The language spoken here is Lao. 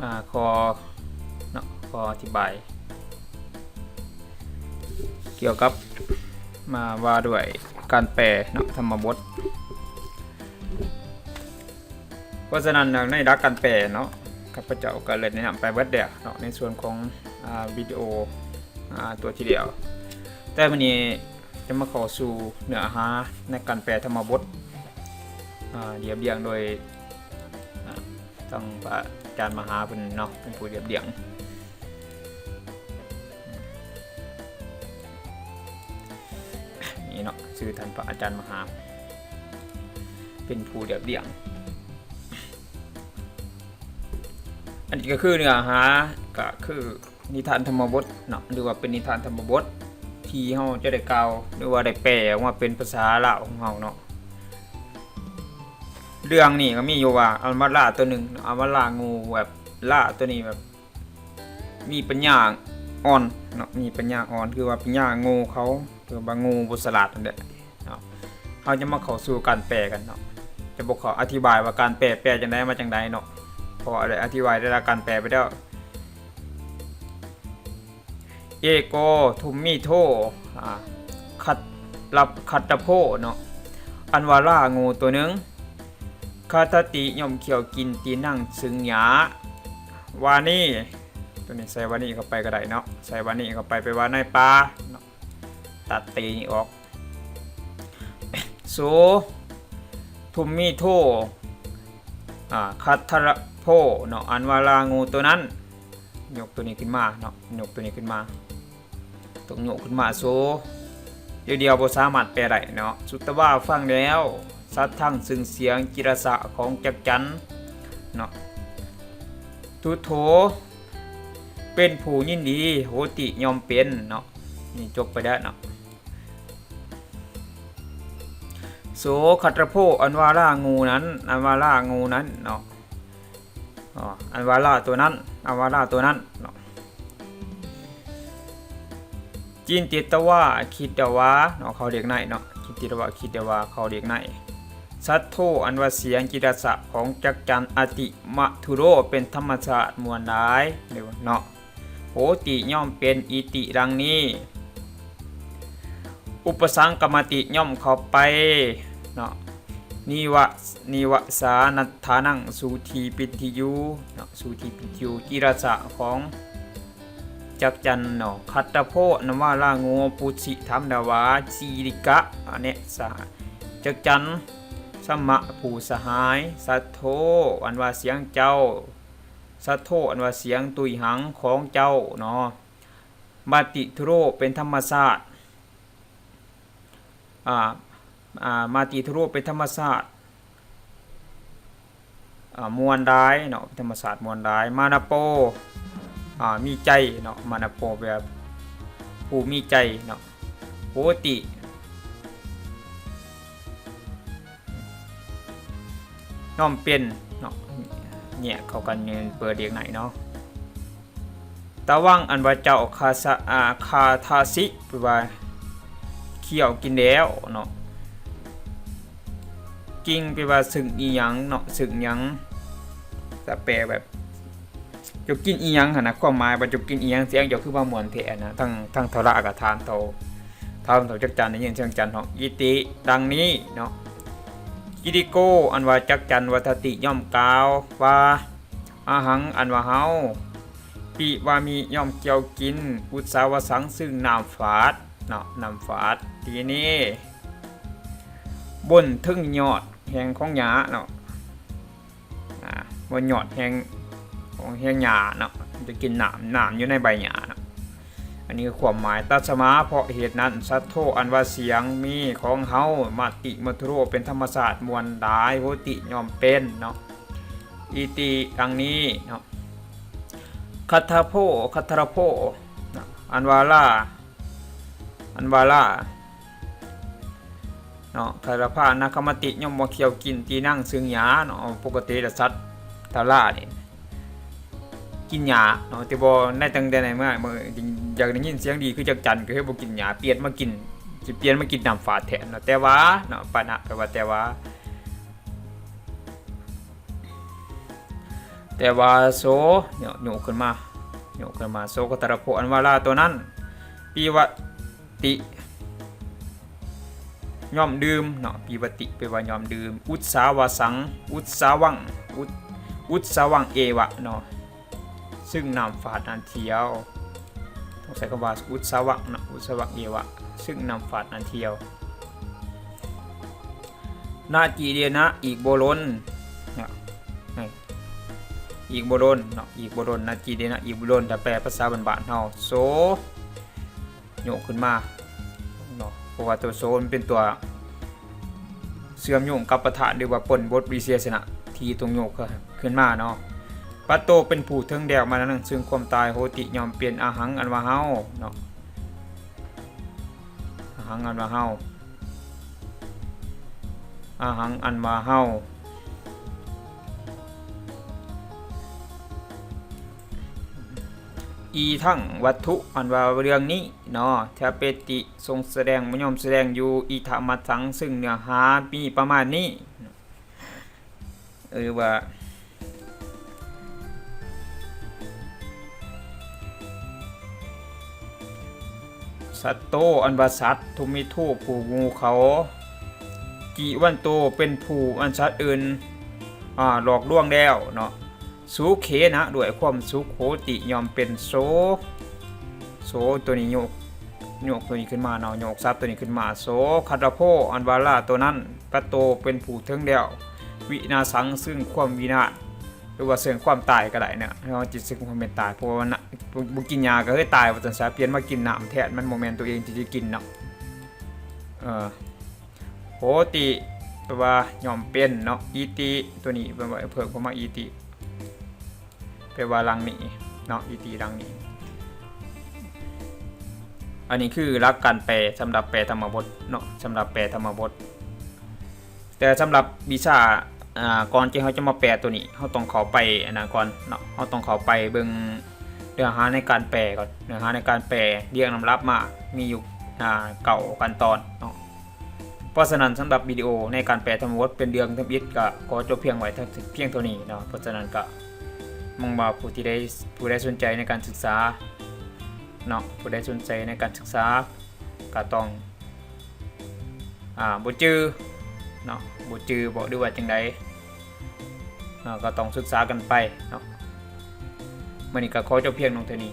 ອາ ຂໍເນາະ ຂໍອະທິບາຍກ່ຽວກັບ ມາວ່າດ້ວຍການແປເນາະ ທຳມະບົດ. ເພາະສະນັ້ນ ໃນຫຼັກການແປເນາະ ຂ້າພະເຈົ້າກໍໄດ້ແນະນຳໄປເບິດແລ້ວເນາະ ໃນສ່ວນຂອງ ອາ ວິດີໂອ ອາ ຕົວທີ່ແລ້ວ. ແຕ່ມື້ນີ້ຈະມາເຂົ້າສູ່ເນື້ອຫາໃນການແປທຳມະບົດ ອາ ລຽບລຽງໂດຍ ອາ ທາງພະອາຈານມະຫາເພິ່ນເນາະ ເປັນຜູ້ລຽບລຽງ. ນີ້ເນາະ ຊື່ທ່ານພະອາຈານມະຫາ ເປັນຜູ້ລຽບລຽງ. ອັນນີ້ກໍຄືເນື້ອຫາ ກໍຄືນິທານທຳມະບົດເນາະ ຫຼືວ່າເປັນນິທານທຳມະບົດທີ່ເຮົາຈະໄດ້ກ່າວ ຫຼືວ່າໄດ້ແປອອກມາເປັນພາສາລາວຂອງເຮົາເນາະ. ເລື່ອງນີ້ກໍມີຢູ່ວ່າ ອຳມາລາຕົວໜຶ່ງເນາະ ອຳມາລາ ງູແບບລາຕົວນີ້ແບບ ມີປັນຍາອ່ອນເນາະ ມີປັນຍາອ່ອນ ຄືວ່າປັນຍາໂງ່ເຂົາ ຫຼືວ່າງູບໍ່ສະຫຼາດນັ້ນແຫຼະເນາະ. ເຮົາຈະມາເຂົ້າສູ່ການແປກັນເນາະ ຈະບໍ່ຂໍອະທິບາຍວ່າການແປ ແປຈັ່ງໃດ ມາຈັ່ງໃດເນາະ ເພາະວ່າໄດ້ອະທິບາຍແຕ່ລະການແປໄປແລ້ວ. ເອໂກທຸມມິໂທ ອາ ຄັດ ລັບ ຄັດຕະໂພເນາະ ອຳມາລາງູຕົວໜຶ່ງ ຄະທະຕິ ຍ່ອມຂ້ຽວກິນ ຕີນັງ ຊຶ່ງຫຍ້າ ວານີ ຕົວນີ້ໃສ່ວານີເຂົ້າໄປກໍໄດ້ເນາະ ໃສ່ວານີເຂົ້າໄປ ແປວ່າໃນປ່າເນາະ ຕັດຕີນີ້ອອກ. ໂສທຸມມິໂທ ອາ ຄັດທະລະໂພເນາະ ອຳມາລາງູຕົວນັ້ນ ຍົກຕົວນີ້ຂຶ້ນມາເນາະ ຍົກຕົວນີ້ຂຶ້ນມາ ຕ້ອງຍົກຂຶ້ນມາໂຊ ດຽວໆບໍ່ສາມາດແປໄດ້ເນາະ. ສຸດຕະວາ ຟັງແລ້ວ ສັດທັງ ຊຶ່ງສຽງຈິລະສະຂອງຈັກຈັນເນາະ ທຸໂທ ເປັນຜູ້ຍິນດີ ໂຫຕິ ຍ່ອມເປັນເນາະ. ນີ້ຈົບໄປແລ້ວເນາະ ໂສຄັດຕະໂພ ອຳມາລາງູນັ້ນ ອຳມາລາງູນັ້ນເນາະ ອໍ ອຳມາລາຕົວນັ້ນ ອຳມາລາຕົວນັ້ນເນາະ. ຈິນຕິຕະວາ ຄິດຕະວາເນາະ ເຂົາລຽກໃນເນາະ ຈິນຕິຕະວາ ຄິດຕະວາ ເຂົາລຽກໃນ ສັດໂທ ອັນວ່າສຽງຈິລະສະຂອງຈັກຈັນ ອະຕິ ມະທຸໂຣ ເປັນທຳມະຊາດມ່ວນຫຼາຍເນາະ ໂຫຕິ ຍ່ອມເປັນ ອິຕິ ດັ່ງນີ້ ອຸປະສັງກະມະຕິ ຍ່ອມເຂົ້າໄປເນາະ ນິວະ ນິວະສານະຖານັງ ສຸທີປິນທິໂຍເນາະ ສຸທີປິນທິໂຍ ຈິລະສະຂອງຈັກຈັນເນາະ ຄັດຕະໂພ ອຳມາລາງູ ປຸດຊິ ຖາມດາວາ ຈີລິກະ ອະເນສະ ຈັກຈັນ ສະມະ ຜູ້ສະຫາຍ ສັດໂທ ອັນວ່າສຽງເຈົ້າ ສັດໂທ ອັນວ່າສຽງຕຸຍຫັງຂອງເຈົ້າເນາະ ມະຕິທຸໂຣ ເປັນທຳມະຊາດ ອາ ອາ ມະຕິທຸໂຣ ເປັນທຳມະຊາດ ອາ ມ່ວນຫຼາຍເນາະ ເປັນທຳມະຊາດມ່ວນຫຼາຍ ມານະໂປ ອາ ມີໃຈເນາະ ມານະໂປ ແປວ່າຜູ້ມີໃຈເນາະ ໂຫຕິ ນ້ອມເປັນເນາະ ແຍກເຂົ້າກັນ ເປີດລຽກໃນເນາະ ຕະວັງ ອັນວ່າເຈົ້າ ຄາສະ ອາ ຄາທາຊິ ແປວ່າຂ້ຽວກິນແລ້ວເນາະ ກິງ ແປວ່າຊຶ່ງອີ່ຫຍັງເນາະ ຊຶ່ງຫຍັງ ຈະແປແບບ ເຈົ້າກິນອີ່ຫຍັງຫັ້ນນະ ຄວາມໝາຍວ່າເຈົ້າກິນອີ່ຫຍັງ ສຽງເຈົ້າຄືວ່າມ່ວນແທ້ນະ ທັງ ທັງເຖົ້າຫຼ້າກໍຖາມເຖົ້າ ຖາມເຖົ້າຈັກຈັນ ໄດ້ຍິນສຽງຈັກຈັນຮ້ອງ ອິຕິ ດັ່ງນີ້ເນາະ ກິລິໂກ ອັນວ່າຈັກຈັນ ວັດທະຕິ ຍ່ອມກ່າວວ່າ ອະຫັງ ອັນວ່າເຮົາ ປິວາມິ ຍ່ອມກ່ຽວກິນ ອຸດສາວະສັງ ຊຶ່ງນ້ຳຝາດເນາະ ນ້ຳຝາດ ຕີນີ ບົນເທິງຍອດແຫ່ງຂອງຫຍ້າເນາະ ອາ ບົນຍອດແຫ່ງ ຂອງແຫ່ງຫຍ້າເນາະ ຈະກິນນ້ຳ ນ້ຳຢູ່ໃນໃບຫຍ້າເນາະ ອັນນີ້ຄືຄວາມໝາຍ ຕັດສະມາ ເພາະເຫດນັ້ນ ສັດໂທ ອັນວ່າສຽງມີຂອງເຮົາ ມະຕິ ມະທຸໂຣ ເປັນທຳມະຊາດມ່ວນຫຼາຍ ໂຫຕິ ຍ່ອມເປັນເນາະ ອິຕິ ດັ່ງນີ້ເນາະ ຄັດທະໂພ ຄັດທະລະໂພ ອັນວ່າລາ ອັນວ່າລາເນາະ ຄັດທະລະພາ ນະຄະມະຕິ ຍ່ອມບໍ່ຂ້ຽວກິນ ຕີນັງ ຊຶ່ງຫຍ້າເນາະ ປົກກະຕິລະສັດທະລານີ້ ກິນຫຍ້າເນາະ ແຕ່ບໍ່ ໃນຕັ້ງແຕ່ໃນເມື່ອ ຢາກໄດ້ຍິນສຽງດີຄືຈັກຈັນ ກໍເຮັດບໍ່ກິນຫຍ້າ ປ່ຽນມາກິນ ຊິປ່ຽນມາກິນນ້ຳຝາດແທນເນາະ ແຕ່ວ່າເນາະ ປະນະ ແປວ່າແຕ່ວ່າ ແຕ່ ຕ່ວ່າໂສ ໂຍກຂຶ້ນມາ ໂຍກຂຶ້ນມາ ໂສກະຕະລະໂພ ອັນວ່າລາໂຕນັ້ນ ປີວະຕິ ຍ່ອມດື່ມເນາະ ປີວະຕິ ແປວ່າຍ່ອມດື່ມ ອຸດສາວະສັງ ອຸດສາວັງ ອຸດ ອຸດສາວັງເອວະເນາະ ຊຶ່ງນ້ຳຟາດນັ້ນທ່ຽວ ຕ້ອງໃຊ້ຄຳວ່າ ອຸດສາວັງເນາະ ອຸດສາວັງເອວະ ຊຶ່ງນ້ຳຟາດນັ້ນທ່ຽວ ນະຈີເດນະ ອີກບໍ່ດົນເນາະ ອີກບໍ່ດົນເນາະ ອີກບໍ່ດົນ ນະຈີເດນະ ອີກບໍ່ດົນ ຖ້າແປພາສາບ້ານໆເຮົາ ໂສ ໂຍກຂຶ້ນມາເນາະ ເພາະວ່າຕົວໂສມັນເປັນຕົວເຊື່ອມໂຍງກັບປະທານ ຫຼືວ່າປົນບົດວິເສດຊະນະ ທີ່ຕ້ອງໂຍກຂຶ້ນມາເນາະ ປະໂຕເປັນຜູ້ເຖິງແລ້ວມານະ ຊຶ່ງຄວາມຕາຍ ໂຫຕິ ຍ່ອມເປັນ ອະຫັງ ອັນວ່າເຮົາເນາະ ອະຫັງ ອັນວ່າເຮົາ ອະຫັງ ອັນວ່າເຮົາ ອີທັງ ວັດຖຸ ອັນວ່າເລື່ອງນີ້ເນາະ ທະເປຕິ ຊົງສະແດງ ບໍ່ຍອມສະແດງຢູ່ ອີທະມັດສັງ ຊຶ່ງເນື້ອຫາມີປະມານນີ້ ຫຼືວ່າ ສັດໂຕ ອັນວ່າສັດ ທຸມມິໂທ ຜູ້ງູເຂົາ ກິວັນໂຕ ເປັນຜູ້ອັນສັດອື່ນ ອາ ຫຼອກລວງແລ້ວເນາະ ສຸເຂນະ ດ້ວຍຄວາມສຸກ ໂຫຕິ ຍ່ອມເປັນ ໂສ ໂສ ໂຕນີ້ໂຍກ ໂຍກໂຕນີ້ຂຶ້ນມາເນາະ ໂຍກສັບໂຕນີ້ຂຶ້ນມາ ໂສຄັດລະໂພ ອັນວ່າລາໂຕນັ້ນ ປະໂຕເປັນຜູ້ເຖິງແລ້ວ ວິນາສັງ ຊຶ່ງຄວາມວິນາດ ຫຼືວ່າເຊິ່ງຄວາມຕາຍກໍໄດ້ເນາະ ເຮົາຈະເຊິ່ງຄວາມເປັນຕາຍ ເພາະວ່າມັນນະ ບໍ່ ບໍ່ກິນຫຍ້າກໍຄືຕາຍວ່າຊັ້ນຊະ ປ່ຽນມາກິນນ້ຳແທນ ມັນບໍ່ແມ່ນຕົວເອງທີ່ຈະກິນເນາະ ເອີ ໂຫຕິ ແປວ່າຍ່ອມເປັນເນາະ ອີຕິ ໂຕນີ້ເພິ່ນວ່າເພີ່ມເຂົ້າມາ ອີຕິ ແປວ່າຫຼັງນີ້ເນາະ ອີຕິ ຫຼັງນີ້ ອັນນີ້ຄືຫຼັກການແປສຳລັບແປທຳມະບົດເນາະ ສຳລັບແປທຳມະບົດ ແຕ່ສຳລັບວິຊາ ອາ ກ່ອນທີ່ເຮົາຈະມາແປໂຕນີ້ ເຮົາຕ້ອງເຂົ້າໄປອັນນັ້ນກ່ອນເນາະ ເຮົາຕ້ອງເຂົ້າໄປເບິ່ງເນື້ອຫາໃນການແປກ່ອນ ເນື້ອຫາໃນການແປ ລຽງລຳດັບມາ ມີຢູ່ ອາ ເກົ້າຂັ້ນຕອນເນາະ ເພາະສະນັ້ນ ສຳລັບວິດີໂອໃນການແປທຳມະບົດເປັນເລື່ອງທຳອິດ ກໍຂໍຈົບພຽງໄວ້ພຽງເທົ່ານີ້ເນາະ ເພາະສະນັ້ນ ກໍໝວັງວ່າຜູ້ທີ່ໄດ້ ຜູ້ໃດສົນໃຈໃນການສຶກສາເນາະ ຜູ້ໃດສົນໃຈໃນການສຶກສາ ກໍຕ້ອງ ອາ ບໍ່ຈື່ເນາະ ບໍ່ຈື່ບໍ ຫຼືວ່າຈັ່ງໃດເນາະ ກໍຕ້ອງສຶກສາກັນໄປເນາະ ມື້ນີ້ກໍຂໍຈົບພຽງເທົ່ານີ້